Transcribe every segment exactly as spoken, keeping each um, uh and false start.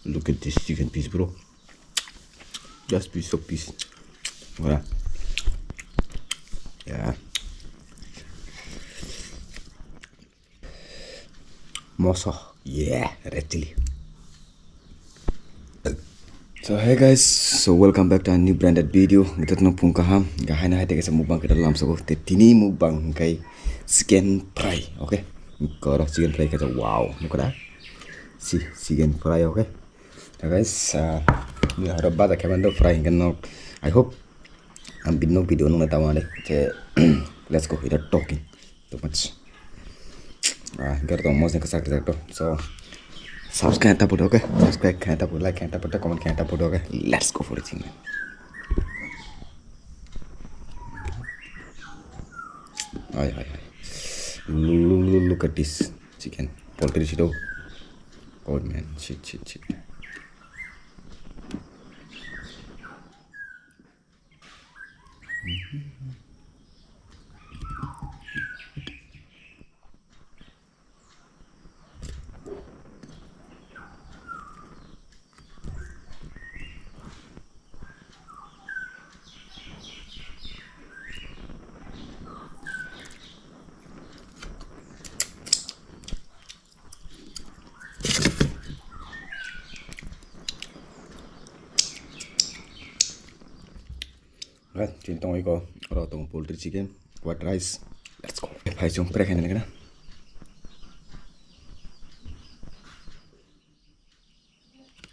Look at this chicken piece, bro. Just piece of piece. Wala. Yeah. Moso. Yeah, red chili. So hey guys, so welcome back to a new branded video. Kita no pung kaham. Gahai na hai tega sa mukbang kita lam sabo. Te tini mukbang kai chicken fry, okay? Koro chicken fry kata, wow, nukra. Si chicken fry, okay? So guys, uh, ni horo bada kemando fry kan no. I hope ang bini video nung na tawang de. Let's go without talking too much. Ah, gar tong mos ka sak sak to. So subscribe ta photo, okay? Subscribe kha ta photo, like kha ta photo, comment kha ta photo, okay? Let's go for it, man. Hai, hai, hai. Look, look, look, look at this chicken. Poultry sito. Oh man, shit, shit, shit. Right, chini tong iko, oro tong poultry chicken, white rice. Let's go. Phai chung pre khaina nangkana.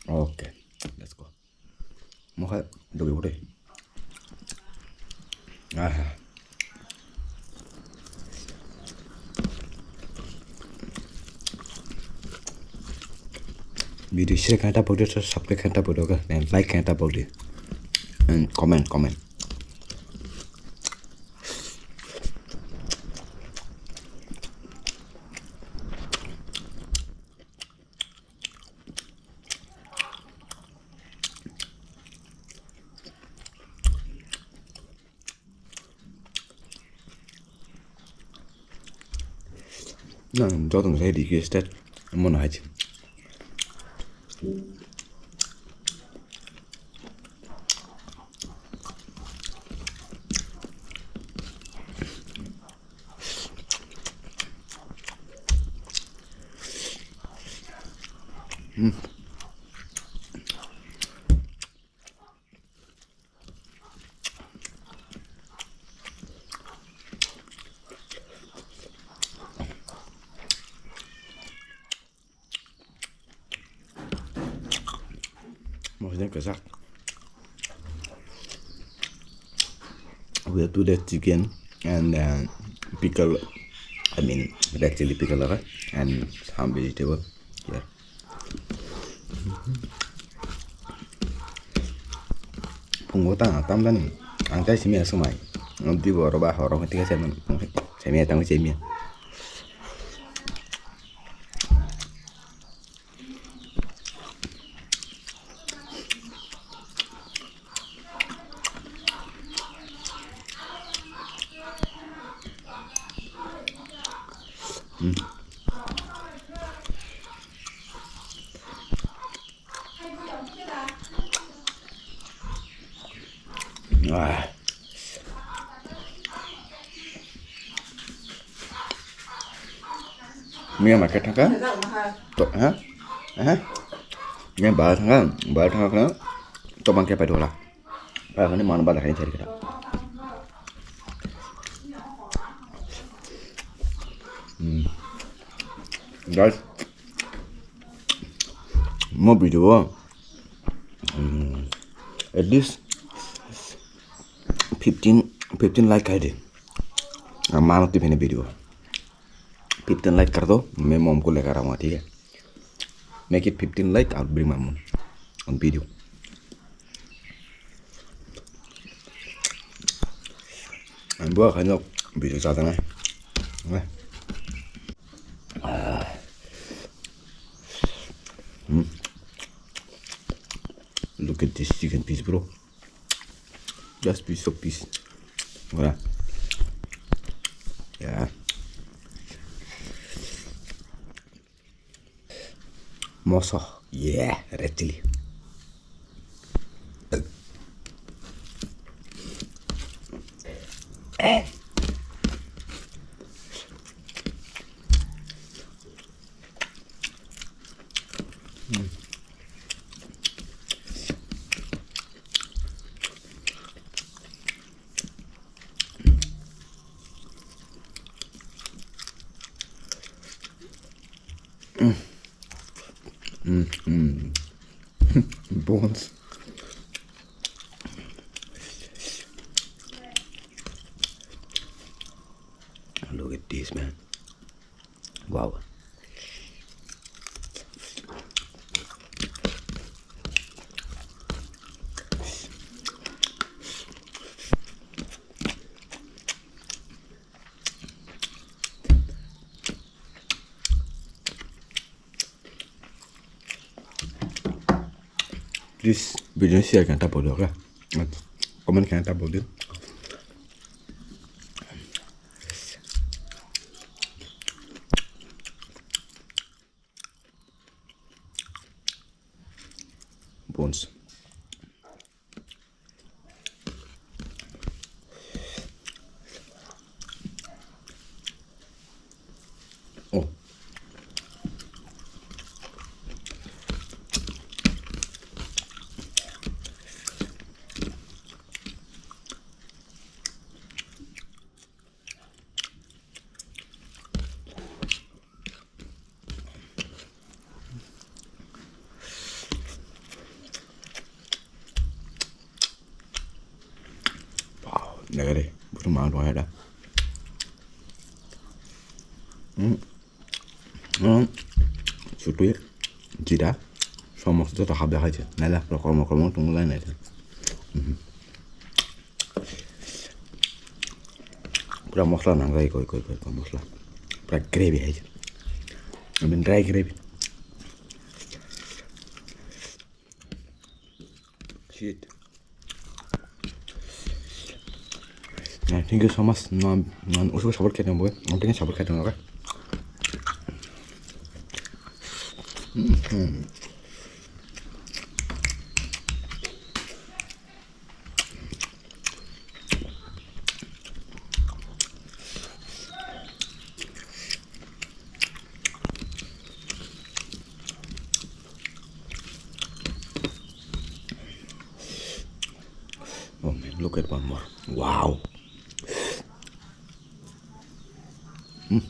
Okay, let's go. Mokha dogi bode. Aha. Video share kanta podi, subscribe kanta podi, okay? And like kanta podi. And comment, comment. Nang joto no sai requested, mono hai. Mosna kwchak. We have two red chicken and uh, pickle, I mean red chili pickle, okay? And some vegetable here. Phungo ta tam jani. Ang tai simi asumai. Di boro ba horo hati ka semen. Simi atang simi. Ah. Mia market thangkha? To, ha? Ha? Mia ba thangkha? Ba thangkha khna? To bangkhe pai dola. Pai khani man ba dakhani thari khna. Hmm. Guys, mo video, hmm, at least fifteen, fifteen like khai de. Ang mano twi phene video. Fifteen like kar do, me mom ko lekha rama, thik hai? Make it fifteen like aur bring my mom on video. Ang bo khaino video sa tanai. Ah. Hmm. Look at this chicken piece, bro. Just piece of piece. Wala. Yeah. Moso. Yeah, red chili. Mm, mm. Bones. Look at this, man. Wow. Please, video share khe ta bol di, okay? Comment khe ta bol di. Bones. Oh. Wow, nagari, bukan malu ada. Hmm. Hmm. Sutui, jida, somos joto habya hai je. Nala, rokol mokol mong tong lai nai. Hmm. Pura mosla nangjak koi, koi, koi, koi mosla. Pura gravy hai. I mean, dry gravy. Shit. Nah, thank you so much. Non, non, usuk support kaitung boy. Nanti support kaitung, okay? Hmm. Oh man, look at one more. Wow. Hmm.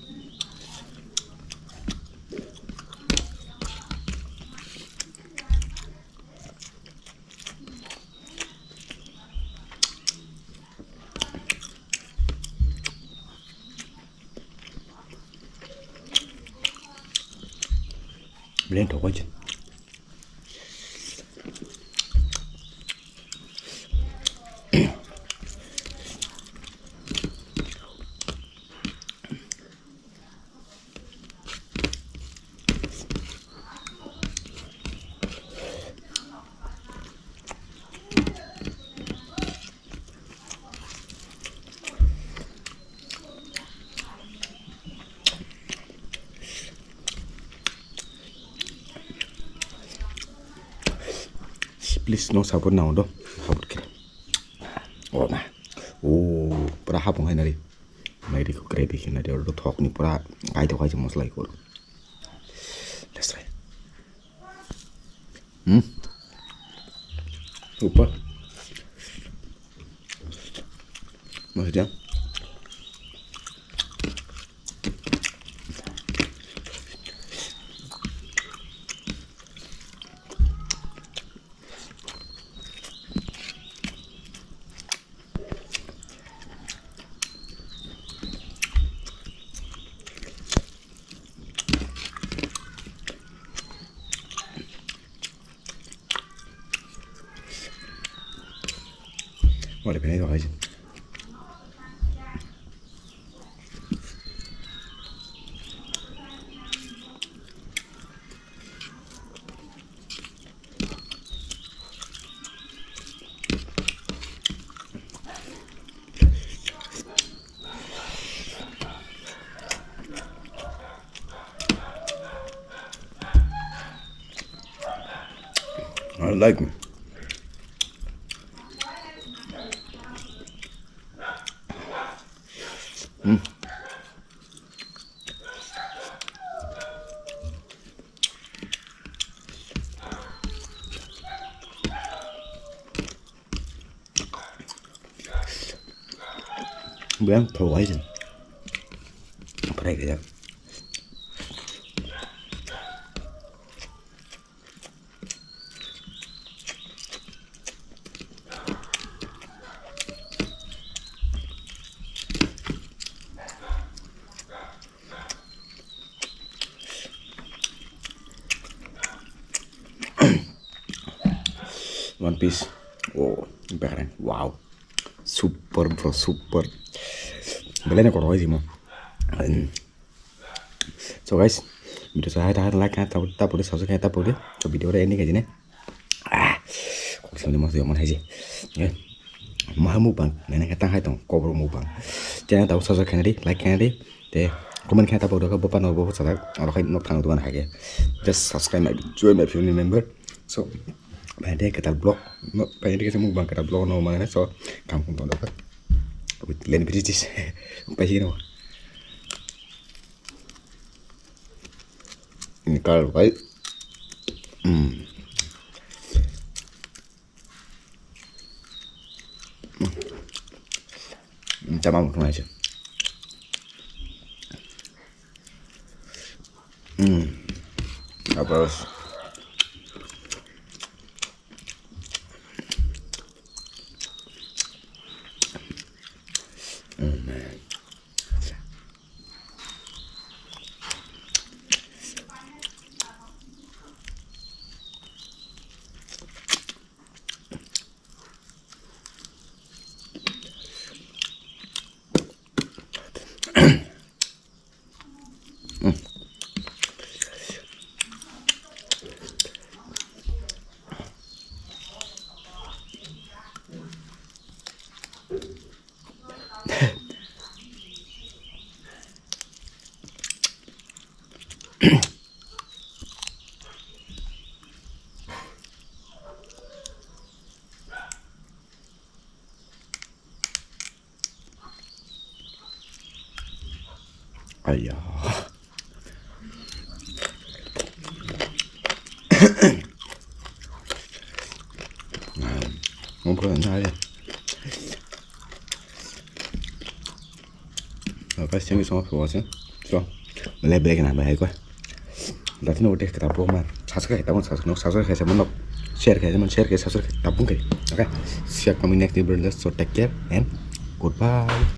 Bini thok bai se. Please, no support na do. Support khe. Oh, na. Oh, pura hapung hai nari. Nari ko kre dikhi nari. Oro thok ni pura kai to kai se mosla ikor. Let's try. Hmm. Super. Masih dia. Wala, penai to kaisa. I like. Mm. Buyang thok hai se. Fry khe jak. One piece. Oh, bekereng. Wow. Super, bro, super. Belai no kotor hai simo. So guys, video sa hai ta like kha ta ta pore subscribe kha ta pore. So video re ending kha jine. Ah, kok sini mas yo man hai je. Eh, maha mukbang nene kha ta hai tong kobro mukbang. Channel ta subscribe kha di, like kha di. Te comment kha ta pore kha bopa no bopa sa ta. Aro khai nok thang dukan hai ke. Just subscribe my, join my family member. So, bai de kwtal vlog. No, bai de kisa mukbang kwtal vlog no mane so kam kum tong da. With Len British. Pai sino. Ini kal bai. Hmm. Tamam, kung aja. Hmm. Tapos. Oh man. Aiya. Ngomong na ya. Apa sih ini sama apa sih? So, mulai balik na bahaya gua. Dati no udah kita promo. Subscribe kita pun subscribe, subscribe saya menok. Share kaisa man share kaisa subscribe tabung kai. Okay. See you coming next video. So take care and goodbye.